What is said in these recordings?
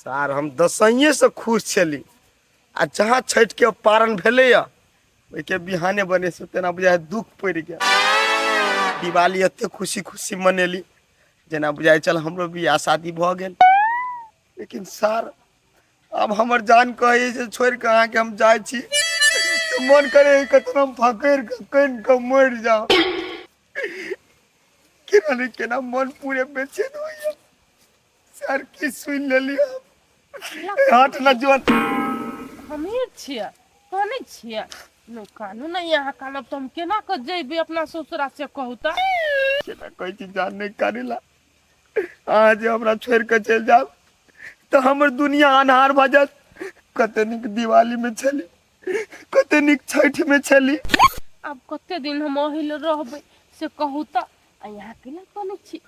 सार हम दसैँसँ खुश छली आ जहाँ छठिके पारण भेलैए ओहिके बिहाने बने से तेना बुझाइ दुख पड़ि गेल। दिवाली एते खुशी खुशी मनेली जेना बुझाइ छल हमरो बियाह शादी भऽ गेल। लेकिन सार आब हमर जान कहै जे छोड़ि कऽ अहाँके हम जाइ छी तऽ मन करे कतनो हम फकड़ि कऽ कानि कऽ मरि जाउ। केना ने केना मन पूरे बेचैन होइया। सर की सुनि लेली हम हट न जोन। हमीर छियै कनै छियै नहि कानू नहि अहाँ कानब तऽ हम केना कऽ जैबै अपना ससुरा से कहू तऽ। केना कहै छी जान नहि कानेला। अहाँ जे हमरा छोड़ि कऽ चलि जायब तऽ हमर दुनिया अन्हार भऽ जायत। कते नीक दिवाली मे छली, कते नीक छठि मे छली। आब कते दिन हम ओहि लए रहबै से कहू तऽ। आ अहाँ केना कनै छी?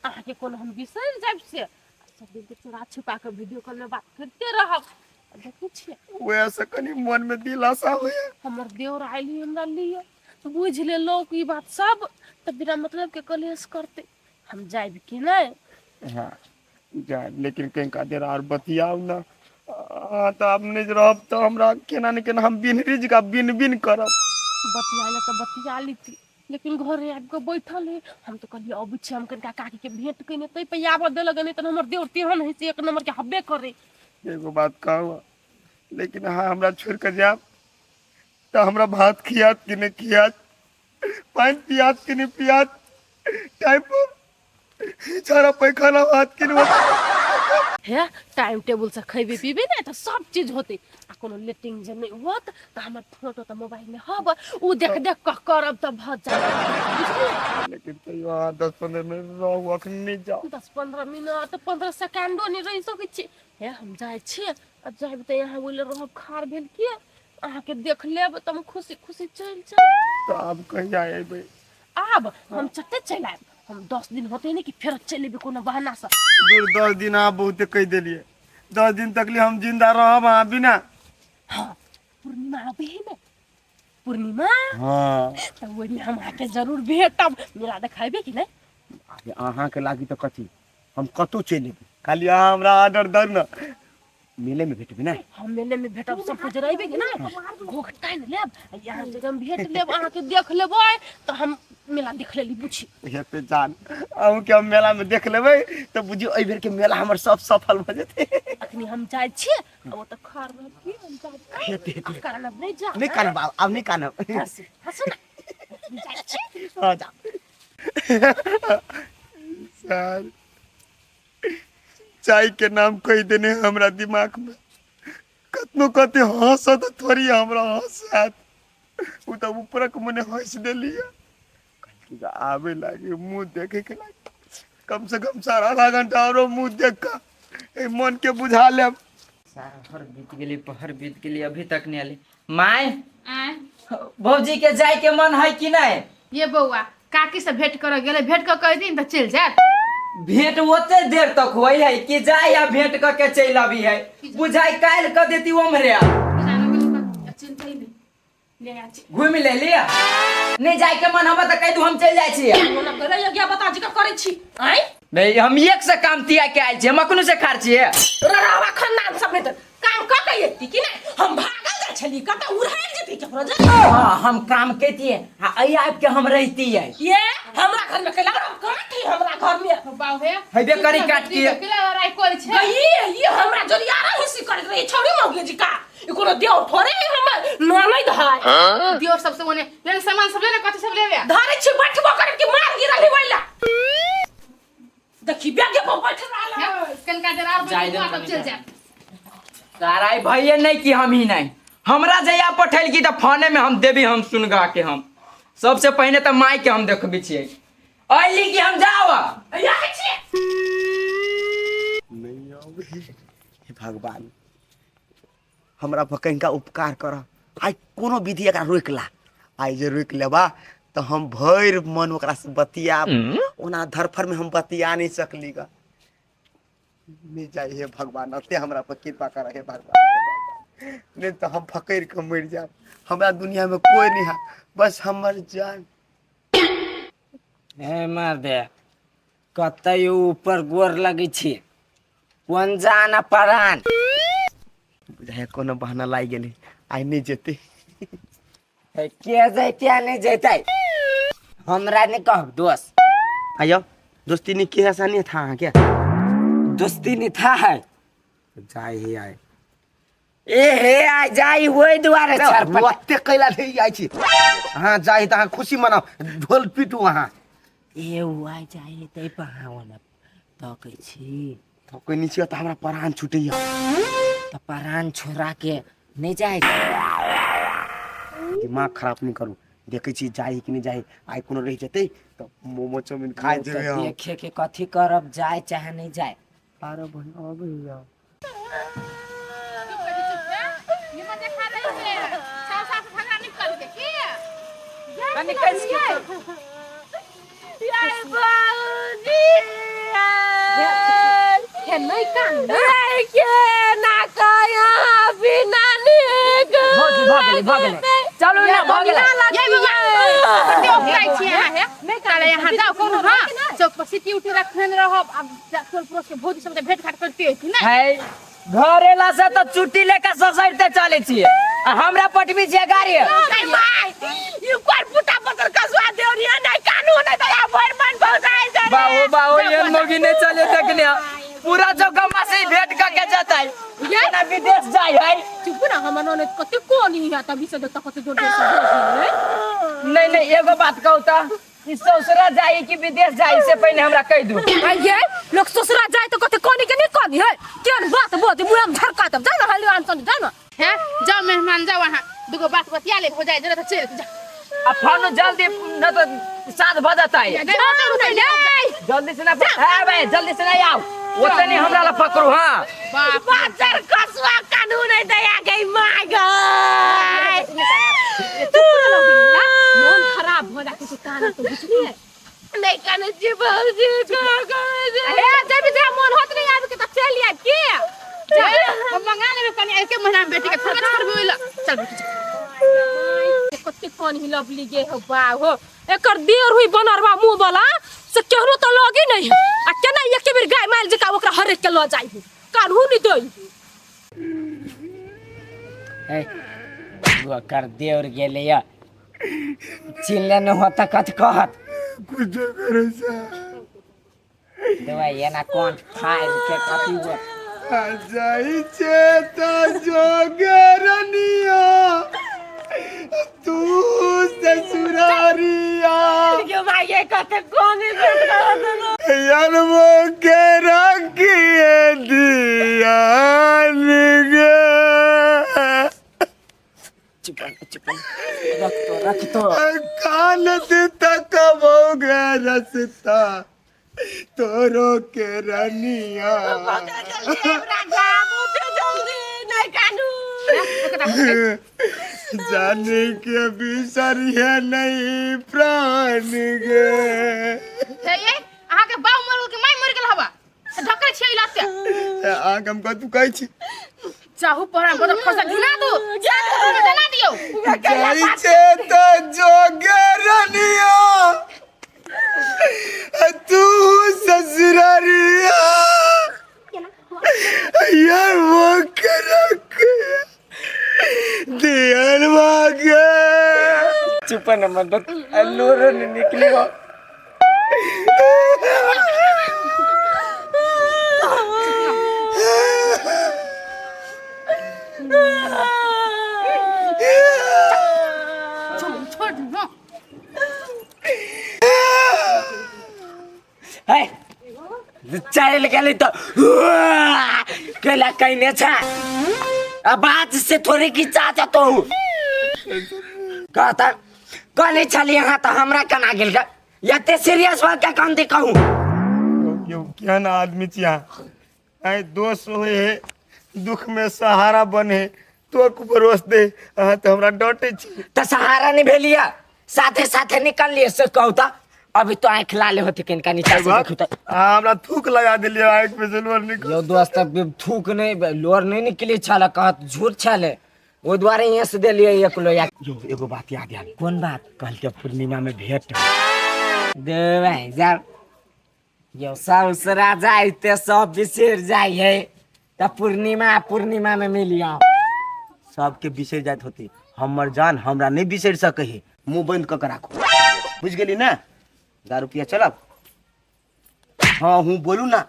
अहाँके कोनो हम बिसरि जायब से? सब दिन के चोरा छुपा के वीडियो कॉल में बात करते रहब। देखै छियै वएह से कनी मन में दिलासा होइया। हमर देवर आयल ही हमरा लिए बुझि लेलक ई बात सब तऽ बिना मतलब के कलेश करते। हम जायब कि नहि? हाँ जायब, लेकिन कनिका देर आर बतियाउ ने। अहाँ तऽ आब नहि रहब तऽ हमरा केना ने केना हम बिनरी जकाँ बिन बिन करब। बतिया ले तऽ बतिया लेती, लेकिन घरे आबि कऽ बैठल है। हम तऽ कहलियै अबै छी हम कनिका काकी के भेंट कयने ताहि पर आबऽ देलक, नहि तऽ हमर देवर तेहन है से एक नंबर के हब्बे करे। एगो बात कहू, लेकिन अहाँ हमरा छोड़ि कऽ जायब तऽ हमरा भात खियात कि नहि खियात, पानि पियात कि नहि पियात, टाइम पर झाड़ा पैखाना भात कि नहि? हे टाइम टेबुल से खैबे पीबे ने तऽ सब चीज होते। आ कोनो लेटिंग जे नहि होत तऽ हमर फोटो तऽ मोबाइल में हब, उ देख देख कऽ करब तऽ भऽ जायत। लेकिन तैयो अहाँ 10-15 मिनट रहू, अखन नहि जाउ। 10-15 मिनट 15 सेकेंडो नहि रहि सकै छी। हे हम जाइ छी आ जायब तऽ यहाँ ओहि लए रहब खार भेल के अहाँके देख लेब तऽ हम खुशी खुशी चलि जायब। तऽ आब कहिया एबै? आब हम चटे चलि आयब। हम 10 दिन होते नहि कि फेर चलि एबै कोनो बहाना से। दूर 10 दिन अहाँ बहुते कहि देलियै, 10 दिन तक ले हम जिंदा रहब अहाँ बिना? हाँ पूर्णिमा आबै है ने, पूर्णिमा। हाँ तऽ ओहिमे हम अहाँके जरूर भेटब। मेला देखेबै कि नहि? अरे अहाँके लागी तऽ कथी हम कतहु चलि एबै, खाली अहाँ हमरा ऑर्डर दऽ ने। मेले में भेटबै ने? हम मेले में भेटब, सब कुछ रहबै कि ना? घोघ तानि लेब, यहाँ जे हम भेट लेब अहाँके देख लेबै तऽ हम मेला देख लेली बुझी। हेतै जान, अहूँके हम मेला में देख लेबै तऽ बुझियौ एहि बेर के मेला हमर सब सफल भऽ जेतै। अखनी हम जाइ छी आ ओ तऽ खार रहत की हम जाइ। हेतै, हेतै। आब कानब नहि जा। नहि कानब, आब नहि कानब। हँसू, हँसू ने। हम जाइ छी। हाँ, जा। सर चाय के नाम कहि देने हमरा दिमाग में, कतनो कते हंसत थोड़ी हमरा हंसत, उ तऽ ऊपरक मने हंस देलियै। आबे लागे मुंह देखे के लागे, कम से कम सारा आधा घंटा औरो मुंह देख के एहि मन के बुझा लेब। साहर बीत गेली, पहर बीत गेली, अभी तक नहीं आली। My आँय? भौजी के जाय के मन है कि नहीं? ये बौआ काकी से भेंट करे गेले, भेंट कऽ कह दिन तऽ चलि जायत। भेंट ओते देर तक होई है कि जाय या भेंट क के चलि अबी है? बुझाई काल्हि क देती ओम्हरे। घूमि ले लिया। नहीं जाय के मन हम तऽ कहि दू हम चलि जाइ छी। ओना करे यज्ञ बता जी का करै छी आँय? नहीं हम एक से काम तिया के आयल छी, हम अखनो से खार छियै। ररावा खानदान सब नहीं तऽ काम कऽ के एती कि नहीं? हम भागल जाइ छली कतऽ उड़ायल जेती केकरो जे। हाँ हम काम केतिए आ एहि आबि के हम रहितिए। ये हमरा घर में कैला हम काट ही हमरा घर में। बाऊ हे। हेबे करी काट के। केला लड़ाई करै छै। गई ये हमरा जोरिया रही सी करैत रही छौड़ी मौगी जी का। ई कोनो देव थोड़े है हमर ननैद है। देवर सब से ओने लेने सामान सब लेने कथी सब लेबे? धरे छी बैठबो करे कि मार गिरल ही वैला। देखी बैगे पर बैठ रहल है। कनका देर आर जाय बैठू देब तब चलि जायब। ताराई भैये नहीं कि हम ही नहीं, हमरा जहिया पठेल की तऽ फोने में हम देबी हम सुनगा के। हम सबसे पहले तऽ माय के हम देखबी छियै। अइली कि हम जाओ? यार छी। नहीं आबे। हे भगवान हमरा पर कनिका उपकार कर, आइ कोनो विधि एकरा रोकि ला। आइ जे रोकि लेबा तऽ हम भरि मन ओकरा से बतियाब, ओना धरफड़ में हम बतिया नहीं सकली ग। नहीं जाइ हे भगवान, अते हमरा पर कृपा कर हे भगवान, नहीं तो हम फकड़ के मरि जाब। हमरा दुनिया में कोई नहीं है, बस हमर जान। हे मार दे, कतऽ ऊपर गोर लगै छी। कोन जान परान बुझाइए कोनो बहाना लागि गेलै आइ नहि जेतै हे, के जैते आ नहि जैते हमरा नहि कहब दोस्त आइयो दोस्ती नहीं के ऐसा नहीं था अहाँ के दोस्ती नहीं था है जाय हे आइ ए हे आ जाई ओहि दुआरे छरपट ओते कैला नहीं जाइ छी अहाँ जाइ तऽ अहाँ खुशी मनाउ ढोल पीटू अहाँ ए उ आ जाई तै पर अहाँ ओना तकै छी तऽ कोइ नहि छियै तऽ हमरा प्राण छूटैया तऽ प्राण छोड़ा के नहि जाय दिमाग खराब नहीं करू देखै छी जाइ कि नहि जाइ आइ कोनो रहि जेतै तऽ मोमो चाउमीन खाइ जेबै हम देखे के कथी करब जाय चाहे नहीं जाय अरे भैया भैया चुप करी, चुप है। निमन देखा रही है। सास सास झगड़ा नहीं करके की? कनी कैस के यार बाबूजी हे नहीं कान ना। के ना कया बिना नीक भऽ गेलै भऽ गेलै चलू ना भऽ गेलै ये बाबा, कते औंकाइ छी अहाँ हे? ताले यहाँ जाउ कोनो हाँ चौक पर सीटी उटी रखने रहब आब टोल पड़ोस के भौजी सब भेंट घाट करते होती ना है घर एला से तऽ चुट्टी लेके ससैरते चलै छियै आ हमरा पटबी छियै गाड़ी you कर पुटा पतर कसवा देवरिया नहीं कानून नहीं दया भर मन पहुंचाए जा बाहो बाहो ये मोगी नहीं चले देखने पूरा चौकम्मा से ही भेंट करके जाता है ये ना विदेश जाय है चुप ना हमर ननद कते कोनी है तभी से देखता कते जोर जोर से बोलै है। नहीं नहीं एगो बात कहू तऽ ई ससुरा जाई कि विदेश जाई से पहले हमरा कह दू आइए लोग ससुरा जाए तो कते कोनी के नहीं कोनी है केहन बात बोलते मुँह में झरका तब जा ना हलवान सन जा ना हैं जाओ मेहमान जाओ वहाँ दुगो बात बतिया ले हो जाए जरा तो चल जा आ फोन जल्दी न तो साथ भ जाता है जाओ रुकै ले जल्दी से ना है भाई जल्दी से नहीं आओ ओते नहीं हमरा ला पकड़ू हां बाप बाजार कसवा कानून है दया गई माय गई मन खराब हो जाके तो कान तो बुझलिए नहीं काने जी बाबूजी का हे जब जा मन होत नहीं आबे के तो चल आ के जा हम मंगा लेबे कनी एके महीना में बेटी के थोड़े छोड़बे ओइला चल बेटी चल कते कौन ही लवली गे हो बा हो एकर देर हुई बनरवा मुंह वाला से केहरो तो लगे नहीं आ केना एके बेर गाय माइल जका ओकरा हरेक के ल जाई कान्हू नहीं दई ए, ओकर देवर गेलै या चिल्ले न होता कथ कहत कुछ करे से दवाई एना कोन फाड़ के कथी हुआ जाई छे त जोगरनिया तू ससुरारिया के माये कते कौन यार वो के रखिए दिया गे चुप चुप रख तो रख तो कान तक गे रसता तोरो के रनिया जल्दी नहीं कानू जाने के बिसरिए नहीं प्राण गे हे ये अहाँ के बाप मर गेल के माय मर गेल हवा से ढकरै छियै लाते आग हम कतू कहै छी चाहू पहरा बदल खसा घिना दू सात घर में जना दियौ जाइ छै तऽ जोगे रनिया तू ससुरारिया यार वो करक दियल भागे चुप न मदद लोर न निकली हो छोड़ छोड़ दू ना है चल गेलै तऽ केला कहने छ आवाज से थोड़े खिंचा जतौ कहता कहने छली अहाँ तऽ हमरा केना गेल गे एते सीरियस भऽ के कम दे कहूँ यौ केहन आदमी छी अहाँ आइ दोस्त होए है दुख में सहारा बने तो परोस दे अहाँ तऽ हमरा डांटे छी तऽ सहारा नहीं भेलिया साथे साथे निकल लिए से कहू तऽ अभी तो आँख लाले होते किनका नीचा से देखू तऽ अहाँ हमरा थूक लगा देलियै आँखि में से लोर निकल यो दोस्त अब थूक नहीं लोर नहीं निकली छल कहत झूठ छले ओ दुआरे यहाँ से देलिए एक लोया यो एगो बात याद आयल कोन बात कल के पूर्णिमा में भेंट दे भाई जा यो ससुरा जाइते सब बिसरि जाइ है तऽ पूर्णिमा पूर्णिमा में मिलियो। सबके बिसरि जाइत होते, हमर जान हमरा नहीं बिसरि सकै है। मुंह बंद कऽ के राखू, बुझि गेली ना? दारू पिया चलब। हाँ हूँ बोलू ना।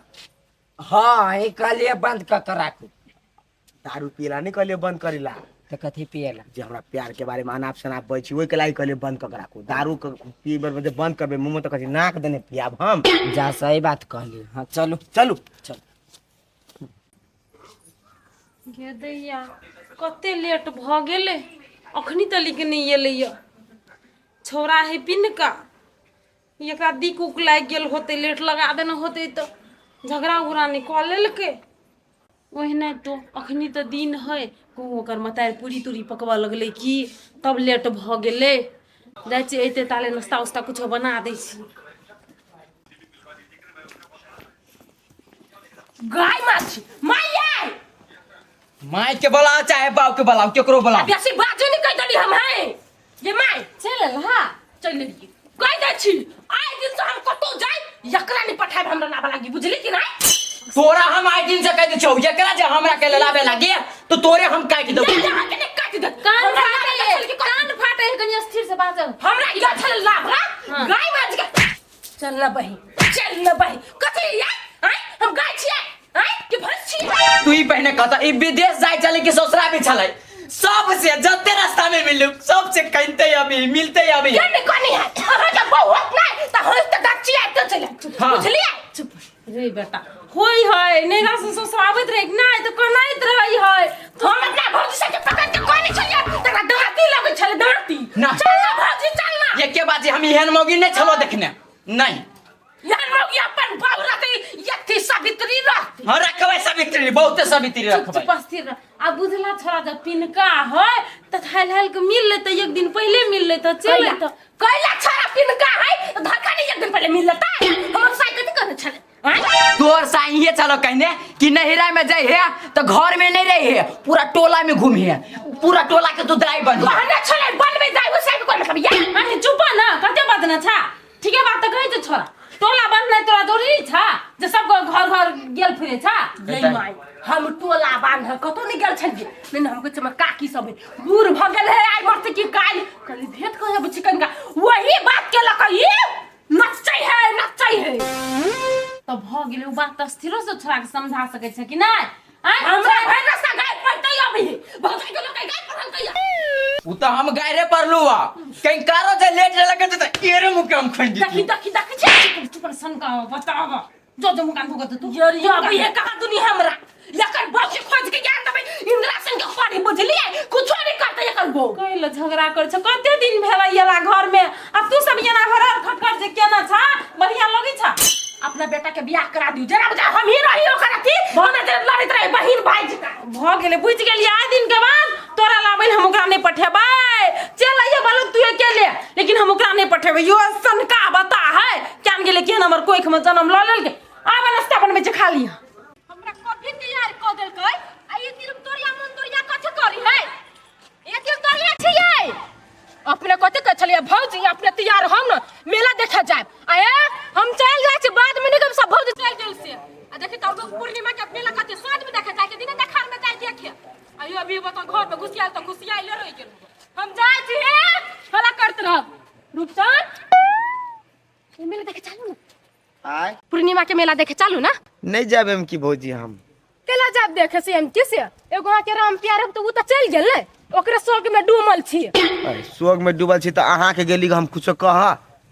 हाँ ई कहलिए बंद कऽ के राखू। दारू पियला नहीं कहलिए बंद करेला। तऽ कथी पियला? जे हमरा प्यार के बारे में अनाप शनाप बजै छी ओहि के लागि कहलिए बंद कऽ के राखू। दारू के पीबै जे बंद करबै मुँह में तऽ कथी नाक देने पियाब हम। जा सही बात कहली। हाँ चलू चलू चल। गे दैया कते लेट भऽ गेलै, अखनी तलिक नहि एलैया छौड़ा है पिनका। एकरा दिक उक लागि गेल होतै, लेट लगा देने होतै तऽ झगड़ा उगड़ा नहि कऽ लेलकै। ओहिना तो अखनी तऽ दिन है, कहूँ ओकर मतारि पूरी तूरी पकबऽ लगलै की, तब लेट भऽ गेलै। जाइ छियै अयतै ताले नाश्ता उस्ता कुछो बना दै छी। गाय माछी माय माय के बोलाओ चाहे बाप के बोलाओ, केकरो बोलाओ। बेसी बाजू नहीं कह देली हम है ये माय चलि एल हा। चल लेलिए कह दै छी आइ दिन से हम कतौ जाय एकरा नहीं पठायब हमरा लाबे लागी, बुझली कि नहीं? तोरा हम आइ दिन से कह दै छौ, एकरा जे हमरा के लाबे लागी तो तोरे हम काटि देबौ। ये अहाँ के नहीं काटि देत। कान हमरा फाटे लाबे छल कि कान फाटे है, कनी स्थिर से बाजब। हमरा इहो छल लाभरा हाँ। गाय माज के चल ना बही, चल ना बही। कथी यार? आँय? हम गाय छियै? आँय? कि भैंस छियै? तू ही पहिने कहता ई विदेश जाय चले कि ससुरा भी छलै, सबसे जते रास्ता में मिलू सबसे कहते अभी मिलते अभी। के नहीं कहनी है? अहाँ के बहुत नहीं त हंस त गाछी आबि त चलि आयब। हाँ। बुझलियै? चुप रे बेटा, होय है नैहरा से ससुर आबैत रहे कि नहि तऽ कनैत रहै है। हम अपना भौजी सबके पकड़ के कहने छलियै तकरा दाँती लगै छलै, दाँती। ना। चल ना भौजी, चल ना। एके बात हम एहन मौगी नहीं छलो देखने नहीं। एहन मौगी अपन बाबू रहतै, यथी सावित्री रहतै। हाँ रखबै सावित्री, बहुते सावित्री चुप रखबै। चुप स्थिर रह। आ बुझला छोड़ा जब पिनका है तऽ हाल हाल के मिल लेतै, एक दिन पहिले मिल लेतै चल लेतै। कैला छोड़ा पिनका है तऽ धक्का नहीं एक दिन पहिले मिल लेतै। हमर साई कथी कहने छलै? आँय? तोर साई ये चलो कहने कि नहिरा में जाए है तो घर में नहीं रही है, पूरा टोला में घूमी है, पूरा टोला के तू दाई बन। कहने छलै बनबै दाई, ओ साई के कोई मतलब या? अरे चुप ना, कते बात ना छा, ठीके बात तऽ कहै छै छोड़ा। टोला बांधनाइ तोरा जरूरी छा जे सब घर घर गेल फिरे छा? यै माय, हम टोला बांध कतौ नहीं गेल छलियै। नहीं नहीं, हम कहै छियै, हमर काकी सब है बूढ़ भऽ गेल है, आइ मरतै कि काल्हि, कहली भेंट कऽ अबै छी कनिका। वही बात के लऽ कऽ ई नचै है, नचै है। तऽ भऽ गेलै उ बात तऽ स्थिरो से छोड़ा के समझा सकै छै कि नहि? आँय? हमरा भरि रास्ता गाय पड़तै अभी, भौजाई के लोग गाय पड़ल कहिया। उ तो हम गायरे पड़लू आ कहीं कारो जे लेट रहल के त एरे मुंह के हम खन देखी दितियो। देखी देखी छी। चुप चुप सनका बताब जो जो मुकान भुगत तू। यार ये अभी ये कहाँ दुनिया हमरा एकर बहू के खोज के ज्ञान देबै इंदिरा सिंह के पड़ी, बुझलियै? कुछो नहीं करतै एकर बहू। कैला झगड़ा कर छ, कते दिन भेलै एला घर में आ तू सब एना हरहर खटखट जे केना छा, बढ़िया लगै छा? अपना बेटा के बियाह करा दियौ जरा बुझा हम ही रही ओकर अथी, हमरा जे लड़ैत रहे बहिन भाई जकाँ। भऽ गेलै, बुझि गेलियै। आइ दिन के बाद तोरा लाबै हम ओकरा नहि पठेबै। चल अइहे बालक तू अकेले, लेकिन हम ओकरा नहि पठेबै। यो सनका बता है केन गेलै, केहन हमर कोख में जन्म लऽ लेलकै। आब नाश्ता बनबै छै, खा लिअ। हमरा कभी तैयार कऽ देलकै आ ई तिलम तोरिया मन तोरिया कथी करी है? ई तिलम तोरिया छियै। अपने कथी कहै छलियै भौजी? अपने तैयार हम न मेला देखे जायब। आ ए हम चलि जाइ छी बाद में, निकम सब भौजी चलि गेल से। आ देखी तऽ पूर्णिमा के मेला कथी साँझ में देखे जाय के दिने देखार में जाय देखे। आयो अभी बताओ घर में घुसियाल तऽ घुसियाले रहि गेल। हम जाइ छी हे हला करत रहब। रूपचंद ये मेला देखे चलू ना। आय पूर्णिमा के मेला देखे चलू ना। नहीं जाबे हम की भौजी हम। केला जाब देखे से हम किसे? एगो अहाँ के राम प्यार तऽ उ तऽ चलि गेल ने, ओकरे शोक में डूबल छी। अरे, शोक में डूबल छी तऽ अहाँ के गेली हम कुछो कह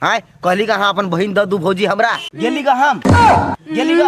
हाय कहली कि अहाँ अपन बहिन दऽ दू भौजी हमरा गेली ग हम गेली ग।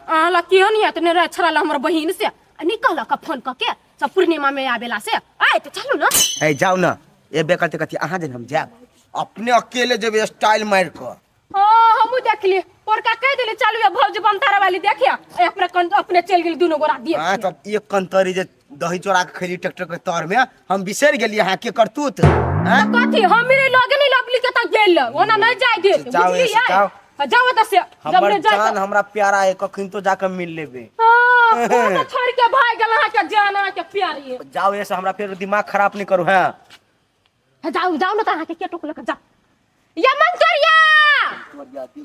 अहाँ लग केहन नहीं है रहे छड़ा हमर बहिन से आ नहीं कहलक फोन कऽ के सब पूर्णिमा में आबेला से आय तऽ चलू ना। ए जाउ ना, एबे करते कथी अहाँ जे हम जायब अपने अकेले जेबै स्टाइल मारि कऽ। हाँ हमहूँ देखली पोरका कह देली चलू ये भौजी बनतारा वाली देखिए ए अपने कन अपने चलि गेली दुनू गोरा दिए। हाँ तब एक कंतरी जे दही चोरा के खैली ट्रैक्टर के तर में हम बिसरि गेलियै अहाँ के करतूत। हाँ? कथी हम मेरे लगे नहीं लगली के तक गेल ओना नहीं जाय दे जाओ बुझलियै? ऐसे, जाओ। हाँ, जाओ तऽ से जब हमर ने जाय जान हमरा प्यारा है कखन तो जाके मिल लेबे। हाँ, ओ तऽ छोड़ के भाग गेल अहाँ के जान अहाँ के प्यारी। जाओ ऐसे हमरा फेर दिमाग खराब नहीं करू। हाँ हाँ, जाओ जाओ ना तऽ अहाँ के के टोकलक जाओ। या मंतोरिया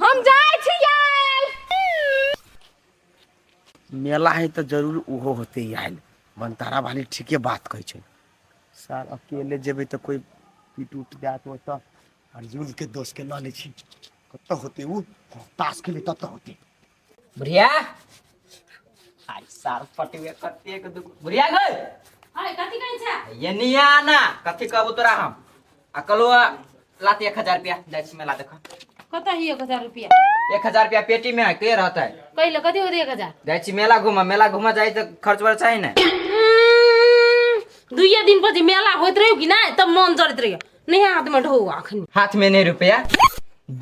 हम जाइ छियै। मेला है तऽ जरूर ओहो होते आयल। बनतारा वाली ठीके बात कहै छै। सर अकेले जेबै तऽ कोइ पीट उट जायत ओतऽ। अर्जुन के दोस्त के लऽ लै छी, कतऽ होते उ ताश खेले ततऽ होते। बुढ़िया आई सार पटुए कतेक दुख बुढ़िया गई। हाय, कथी कहै छै? ये निया ना कथी कहबो तोरा हम आ कलो लाते 1000 रुपया जाइ छी मेला देख। कतऽ ही 1000 रुपया? 1000 रुपया पेटी में है के रहता है? कहिले कथी होते 1000? जाइ छी मेला घूमा, मेला घूमा जाइ तऽ खर्च वर्च चाही ने। दुइये दिन पछि मेला होइत रह्यो कि नहि तब मन जरैत रह्यो। नहीं हाथ में ढो अखनी। हाथ में नहीं रुपया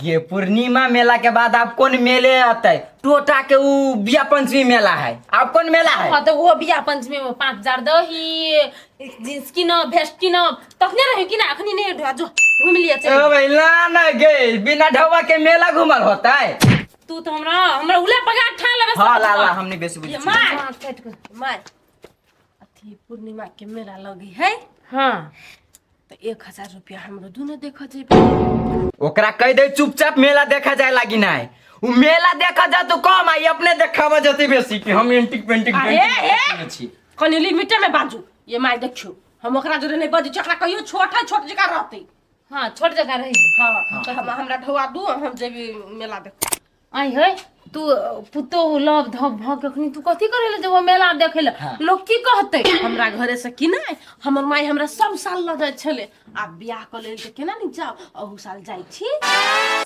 गे। पूर्णिमा मेला के बाद आप कौन मेले आता है? टोटा के उ बिया पंचमी मेला है, आप कौन मेला है? हाँ, तो वो बिया पंचमी में 5000 दही, जींस किनब, भेस्ट किनब, तखने रही कि ना? अखनी नहीं ढोआ, जो घूम लिया चल। ओ भाई ला ना गे, बिना ढवा के मेला घूमल होता है? तू तो हमरा हमरा उला पगार ठा लेबे। हाँ ला ला, हमने बेसी बुझी ये छी। माय हाँ, काटि कऽ। माय अथी पूर्णिमा के मेला लगी है। हाँ। तो 1000 रुपया हमरो दुनो देख जेबे। ओकरा कह दे चुपचाप मेला देखा जाए लागी ना, उ मेला देखा जा तो कम आई अपने देखावा जते बेसी कि हम एंटिक पेंटिक अरे, पेंटिंग छी। कनी लिमिटे में बाजू। ये माय देखियो, हम ओकरा जोरे नहीं बजै छी, ओकरा कहियो छोट है, छोट जगह रहतै। हाँ, छोट जगह रही। हाँ, तो हम हमरा ढौआ दू, हम जेबी मेला देख। आई है तू पुतोहु लव धव भ के अखनी तू कथी करे ले जेबो मेला देखे ले? लोग की कहते? हमरा घरे से कि नहीं हमर माई हमरा सब साल लऽ जाइ छलै, आब बियाह कऽ लेल तऽ केना नहि जाउ? अहू साल जाइ छी।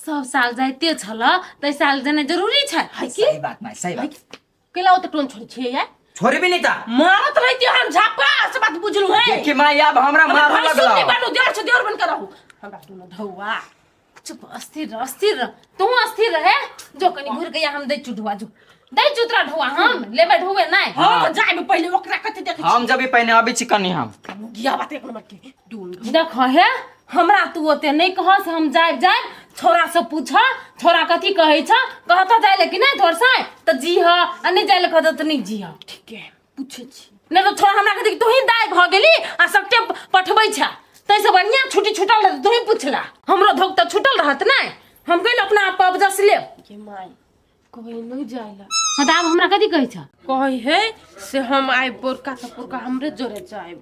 सब साल जाइते छल, तै साल जेनाइ जरूरी छै है की? सही बात माय, सही बात। केला ओते टोन छोड़ै छियै यार? छोड़ी भी नहीं था मारत रहती हम झापा से बात बुझलु है। देखी माय अब हमरा हमरा मारे भाई सुन लगला। बनू देवर से देवर बन के रहू, हमरा तू न ढौआ। चुप, अस्थिर रह, अस्थिर रह, तू अस्थिर रहे। जो कनी घुर गया हम दै चु ढुआ, जो दै चु तोरा ढुआ, हम लेबै ढुए नहीं। हम तऽ जाइब पहिले ओकरा कथी देखै हम जब पहिने अबै छी कनी हम छी गिया बात एक नंबर के दून। देख हे, हमरा तू ओते नहीं कह से हम जाइब जाइब। छोरा से पूछ, छोरा कथी कहै छ, कहता जाय ले कि नहीं तोर से तऽ जी ह, आ नहीं जाय ले कहता तऽ नहीं जी ह। ठीक है, पूछै छी। नहीं तो छोरा हमरा कहते कि तू ही दाय भ गेली आ सबके पठबै छ, तैसे बढ़िया छुट्टी छुटल रहत। तू ही पूछला, हमरो धोक तऽ छुटल रहत नहीं, हम कहल अपना आप अबजस लेब। ये माय कहीं नहीं जाइला। हाँ, तऽ आब हमरा कथी कहै छ? कहै है से हम आइब पोरका तऽ पोरका हमरे जोरे जाइब।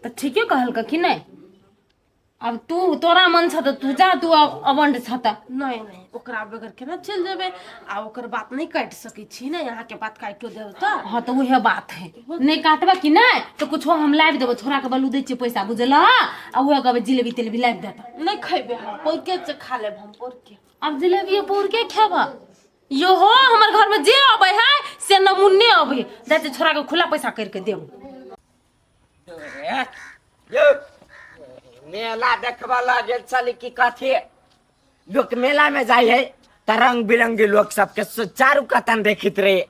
तऽ ठीके कहलक कि नहीं? अब तू तोरा मन छ तऽ तू जा, तू अब अबंड छ तऽ। नहीं नहीं, ओकरा बगैर केना चलि जेबै? आ ओकर बात नहीं काटि सकै छी ने, अहाँके बात काटियो देब तऽ। हाँ, तऽ उहे बात है, नहीं काटबा कि नहीं तऽ कुछो हम लाबि देबो। छोरा के बलू दै छियै पैसा, बुझल? आ उहे कहबै जिलेबी तिलेबी लाबि देता। नहीं खैबे हम, पोरके से खा लेब हम पोरके। अब जिलेबी पौरके खेबा? यो हो, हमर घर में जे अबै है से नमूने अबै जाइ छै। छोरा के खुला पैसा करके देब। यौ, मेला देखबा ला गेल छली कि कथी? लोक मेला में जाइ है तऽ रंग बिरंगी लोक सबके चारू कतन देखैत रहे,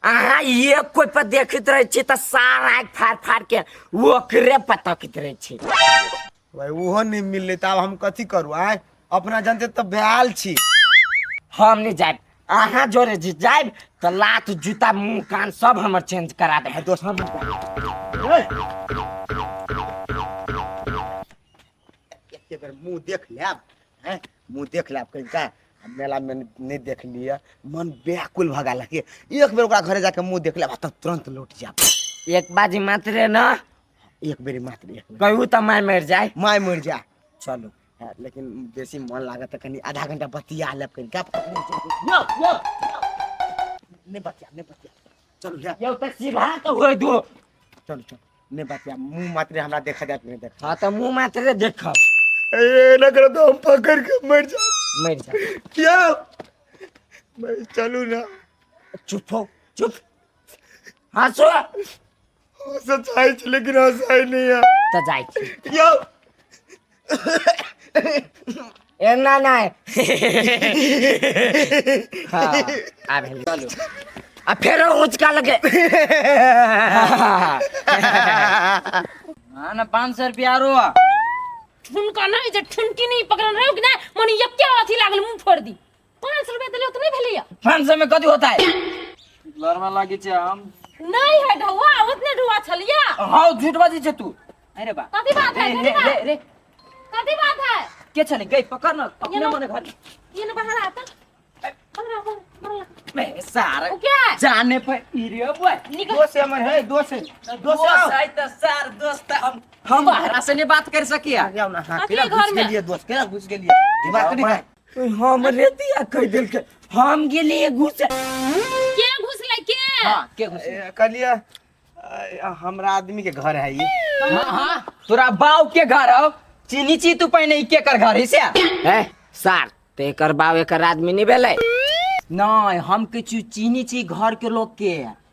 अहाँ एक कोइ पर देखैत रहै छी तऽ सारा आँखि फाड़ फाड़ के ओकरे पर तकैत रहै छी। भाई ओहो नहीं मिलले तऽ आब हम कथी करू? आय अपना जानते तऽ बेहाल छी। हम नहीं जायब अहाँ जोरे, जे जायब तऽ लात जूता मुंह कान सब हमर चेंज करा देब। दोस्त हम एके बेर मुंह देख लेब हैं, मुंह देख लेब कनिका। आ मेला में नहीं देख लिअ, मन व्याकुल भऽ गेल। एक बेर ओकरा घरे जाके मुंह देख लेब आ तब तुरंत लौट जायब। एक बाजी मात्रे न? एक बेर मात्र, एक बेर। कहू तऽ माय मरि जाय। माय मरि जाय। चलू। हाँ, लेकिन बेसी मन लागत तऽ कनि आधा घंटा बतिया लेब कनिका। यौ यौ, नहीं बतिया, नहीं बतिया, चलू ले। यौ तऽ सीधा तऽ होइ दो। चलू चलू, नहीं बतिया, मुंह मात्रे हमरा देखा जात नहीं देखा। हाँ, तऽ मुंह मात्रे देखब। ए ना करो तो हम पकड़ के मर जाब। मरि जा। क्या भाई, चलू ना। चुप हो, चुप, हंसो। हंसऽ चाहै छी लेकिन हंसाई नहीं है। तऽ जाइ छी। यौ। एना नहि। हाँ, आब हेलो चलू आ फेरो उचका लगे। हाँ ना, 500 रुपया आरो। ठुनका नहीं जे ठुनकी नहीं पकड़न रहो कि नहीं, मन एके अथी लागल मुंह फोड़ दी। 5 रुपया देलियो तऽ नहीं भेलैया। 500 में कथी होता है? लड़वा लागी छै हम। नहीं है ढौआ, उतने ढौआ छलिया। हाँ, झूठ बाजी छै तू। अरे बा कथी बात है? रे कथी रे बात? रे कथी बात है? के छले गई पकड़ न अपने मने घर ये ना बाहर आता बाहर आ, बाहर आ। बे सार ओ क्या है? जाने पर इरे बुआ दोस्त है हमर है दोस्त है दोस्त दोस्त है त सार दोस्त हम बाहर से नहीं बात कर सकिया आओ ना हां अथी केना घर घुस में। गेलिए दोस्त केना घुस गेलिए दिमाग नहीं है हमरे दिया कह देलकै हम गेलिए घुसे के घुसलै के हां के घुसे कहलिए हमरा आदमी के घर है ये हां हां तोरा बाऊ के घर हो चीनी छी तू पहिने ई के कर घर है से ए सार ते एकर बाप एकर आदमी नहीं भेलै नहीं हम किछु चीनी छी घर के लोग के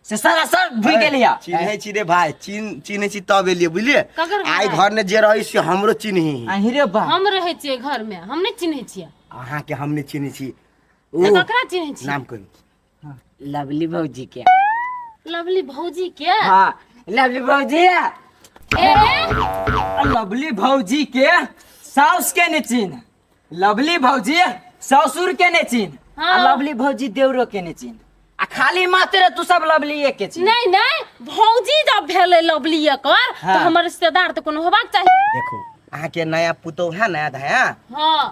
से सारा सर भूल गेलिया चिन्है छी रे भाई चिन्है छी तब एलियै बुझलियै ककर घर? आइ घर ने जे रहै से हमरो चिन्ही अहीं रे बा हम रहै छियै घर में हम नहि चिन्है छियै अहाँके हम नहि चिन्है छी तऽ ककरा चिन्है छियै नाम कहियौ लवली भौजी के लवली भौजी के हाँ लवली भौजी ए लवली भौजी के साउस के ने चिन्ह लवली भौजी ससुर के ने चिन्ह हाँ। आ लवली भौजी देवरो के ने चिन्ह आ खाली मात्र तू सब लवली के चिन्ह नहीं नहीं भौजी जब भेलै लवली एकर हाँ। तऽ हमर रिश्तेदार तऽ कोनो होबाक चाही देखू अहाँके नया पुतोह है नया धाया हाँ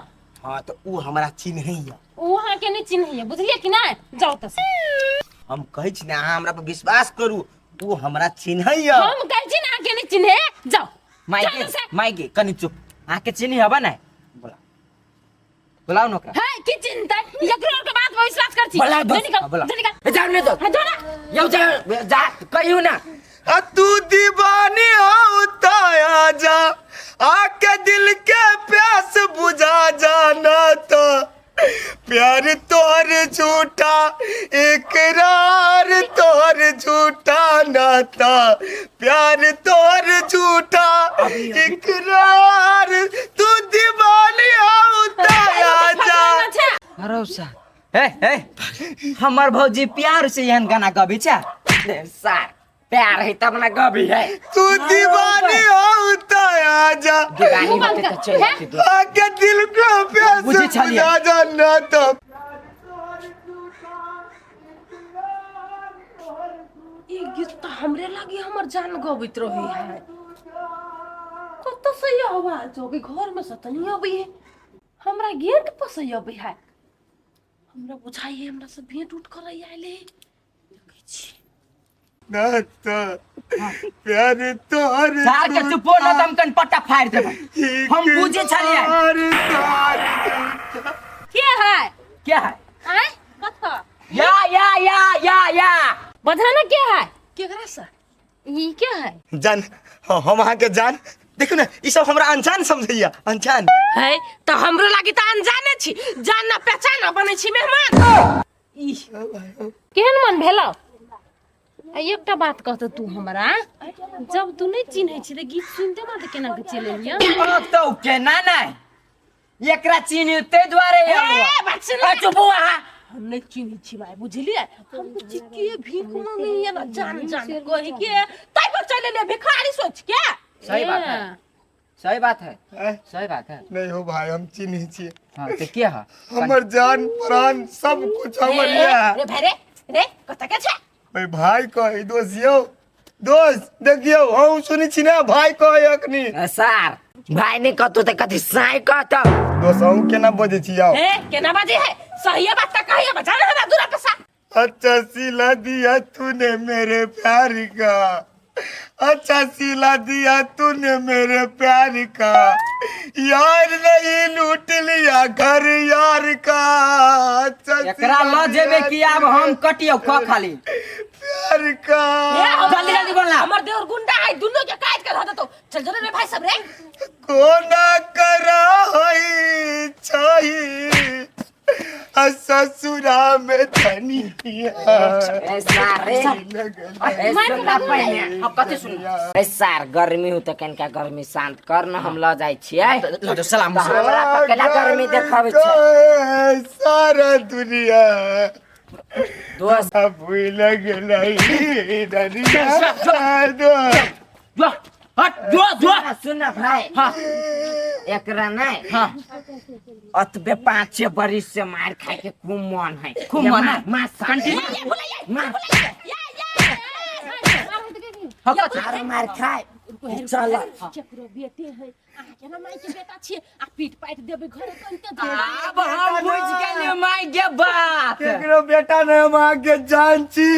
हाँ तऽ उ हमरा चिन्हैया ओ अहाँके नहि चिन्हैया बुझलियै कि नहि जाउ तऽ हम कहै छी ने अहाँ हमरा पर विश्वास करू उ हमरा चिन्हैया हम कहै छी ने अहाँके नहि चिन्हे जाउ माइके जाउ से। माइके कनि चुप अहाँके चिन्ही हबा ने बोला बोलाउ न ओकरा है की चिन्हतै एकरो आरके बात पर विश्वास कर छी बोला दोस्त, जो निकल हाँ, बोला। जो निकल ए, जाओ नहीं तो हाँ, जो ना यौ जा जा कहियो ना आ तू दीवानी हो तो आजा आके दिल के प्यास बुझा जाना तो प्यार तोहर झूठा इकरार तोहर झूठा नाता प्यार तोहर झूठा इकरार तू दीवानी हो तो आजा अरे सा हे हे हमर भौजी प्यार से एहन गाना गबै छै सार प्यार है तब ना गभी है तू दीवानी हो तो आजा दीवानी होते तो चल जाती दोस्त। आके दिल को प्यास बुझी छलियै। बुझा जाना तो ई गीत तऽ हमरे लागी हमर जान गबैत रही है कतऽ से ई आवाज अबै घर में से तऽ नहीं अबै है हमरा गेट पर से अबै है हमरा बुझाइ है हमरा से भेंट उठ कर आयल है देखै छी ना तो प्यार तोहर सार के चुपो न त हम कन पट्टा फाड़ देबै हम बुझे छलियै इकरार तोहर के है क्या है आय कतऽ या या या या या बधाना के है केकरा से ई के है जान हम अहाँके जान देखू ने ई सब हमरा अनजान समझैया अनजान है तऽ हमरो लागी तऽ अनजाने छी जान ना पहचान बनै छी मेहमान केहन मन भेलौ आ एकटा बात कहतौ तू हमरा जब तू नहि चिन्है छी तऽ गीत सुनिते मात्र केना के चलि एलियै तो केना नहि एकरा चिन्ह ते दुआरे ए, बात सुन आ, चुप हो अहाँ हम नहीं चिन्है छी भाई बुझलियै हम तऽ छी के भीख मांगैया ना जान जान कहि के ताहि पर चलि एलियै भिखारी सोच के सही बात है सही बात है हैं? सही बात है नहीं हो भाई हम चिन्है छियै हाँ तो के है हमर जान प्राण सब कुछ हमर यऽ रे भाई रे रे कतऽ के छै ओइ भाई कहै दोस्त यौ दोस्त देखियौ हम सुनै छी ने भाई कहै अखनी सार भाई नहीं कहतो तऽ कथी साई कहतो दोस्त अहूँ केना बजै छी आउ ए केना बाजे है सही बात तऽ कहिए बचा ना हमरा दूरा पैसा अच्छा सिला दिया तूने मेरे प्यार का अच्छा सिला दिया तूने मेरे प्यार का यार नहीं लूट लिया घर यार का अच्छा एकरा सिला ल जेबे दिया कि आब हम कटियौ ख खाली प्यार का जल्दी जल्दी बोलना हमर देवर गुंडा है दुनू के काट के धऽ देतौ चल चल रे भाई सब रे कोना करा होई चाही आ ससुरा में धनिया ए सार रे ए सुनना पहिने अब कथी सुन ए सार गर्मी हो तऽ कनिका गर्मी शांत कर न हम लऽ जाइ छियै ल जाओ सलाम तऽ हमरा पर केना गर्मी देखाबै छै सारा दुनिया दोस्त भूल गेलै दुनिया जो हट जो जो सुन न भाई हाँ एकरा नहीं हाँ अतबे 5-6 बरिस से मार खाए के खूब मन है खूब मन है। मार कंटिन्यू मार हाँ कथी मार मार खाए रुको हे, रुको चल। केकरो बेटे है अहाँ केना माय के बेटा छियै आ पीट पाटि देबै घरे कनिते आब हम बुझि गेलियै माय के बात केकरो बेटा नहीं हम अहाँके जान छी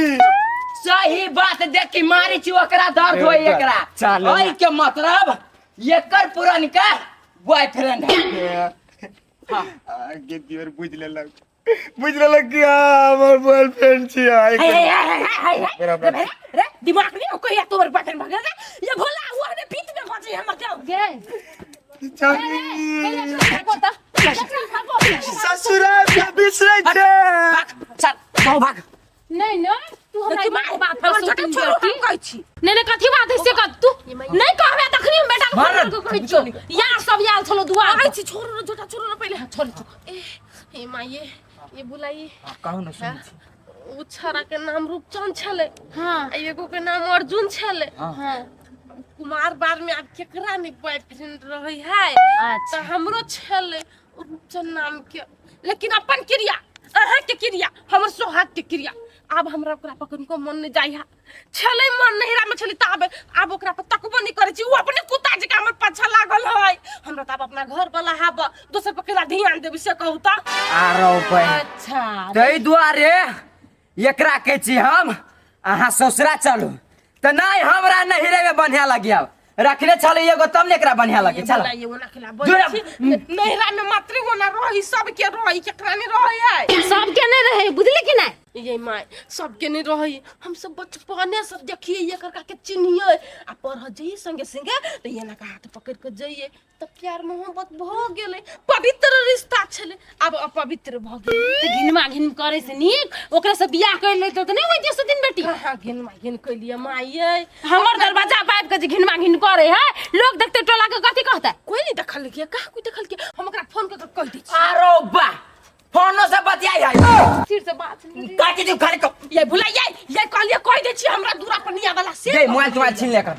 सही बात देखी मारी छी ओकरा दर्द होय एकरा चल। ओहि के मतलब एकर पुरनका बॉयफ्रेंड है अहाँके दियर बुझि लेलक बुझि लेलक कि अहाँ हमर बॉयफ्रेंड छी अहाँ हे, हे, हे, हे, हे, हे, बराबर। रे, रे, दिमाग नहीं हो कहिया तोर बटन भगल रे ये भोला वो ने पीठ में बजे हमर जाओ गे ससुराल के बिसरै छै भाग चल बहु भाग नहीं नहीं तू हमरा देखी ई माय, बात हमर पर छोटा सोचनी छोरू बेटी हम कहै छी। नहीं नहीं कथी बात है से कह तू नहीं कहबे तखनी हम बेटा के मार। फोन करके कहै छियौ यार सब यार छलो दुआर आइ छी छोड़ू ने छोटा छोड़ू ने पहिले छोड़ छोड़ ए हे माये ये बुलाइए कहू ना सुन उ छड़ा के नाम रूपचंद छलै हाँ आ एगो के नाम अर्जुन छलै हाँ कुमार बार में आब केकरा नहीं बॉयफ्रेंड रहै है अच्छा। तऽ हमरो छलै रूपचंद नाम के लेकिन अपन क्रिया अहाँ के क्रिया हमर सोहाग के क्रिया आब हमरा ओकरा पर कनिको मन नहि जाइ है छलै मन नहिरा में छलै तऽ आब आब ओकरा पर तकबो नहि करै छी ओ अपने कुत्ता जकाँ हमर पाछा लागल है हमरा तऽ आब अपना घर वाला हाब दोसर पर केना ध्यान देबै से कहू तऽ आरो बहिन अच्छा ताहि दुआरे एकरा कहै छी हम अहाँ ससुरा चलू तऽ नहि हमरा नहिरे में बढ़िया लगिया रखने छलै एगो तब ने एकरा बढ़िया लगे चल ये ओना खिला बोलै छी नहिरा में मात्र ओना रही सबके रही केकरा नहीं रही है सबके नहीं रहे बुझली कि नहीं ये माय सबके नहीं रही हम सब बचपने से देखिए ये करका के चिन्हिए आ पढ़ जाइए संगे संगे तो ये ना का हाथ पकड़ के जाइए तऽ प्यार मोहब्बत भऽ गेलै पवित्र रिश्ता छलै आब अपवित्र भऽ गेलै तऽ घिनमा घिन करे से नीक ओकरा से बियाह कर लेतो तऽ नहीं होइते सदिन बेटी कहाँ घिनमा घिन कैलियै माय यै हमर दरवाजा पर आबि के जे घिनमा घिन करे है लोग देखते टोला के कथी कहता कोई नहीं देखलकै कहाँ कोई देखलकै हम ओकरा फोन कऽ के कहि दै छी आरो बा फोनो से बतियाई है सिर से बात नहीं काटी दू खाली को ये भुलाइयै ये कहलियै कहि दै छी हमरा दूरा पर निया वाला से दे मोबाइल तोबाइल छीन ले कर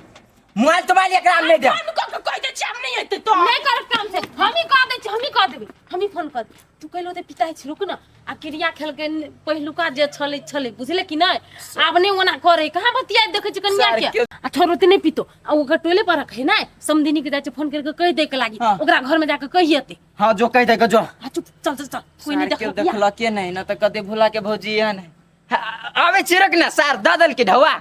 मोबाइल तोबाइल एकरा हम नहीं दे फोन कऽ के कहि दै छी हम नहि एतै तऽ नहीं करब काम से हम ही कह दै छी हम ही कह देबै हम ही फोन कर तू कहलो ते पिता छी रुक ना आ क्रिया खेल के पहिलुका जे छलै छलै बुझले कि नहीं आब नहीं ओना करे कहाँ बतिया देखै छी कनिया के आ छोरो ते नहीं पीतो आ ओकर टोले पर रखे ना समधिनी के जाइ छै फोन करके कहि दै के लागी हाँ। ओकरा घर में जाके कहियते हाँ जो कह दे के जो आ चुप चल चल चल कोई नहीं सार केओ देखलक देखलक के नहीं ना तऽ कते भुला के भौजी एहन है आबै छी रुक ना सार दऽ देलकै ढौआ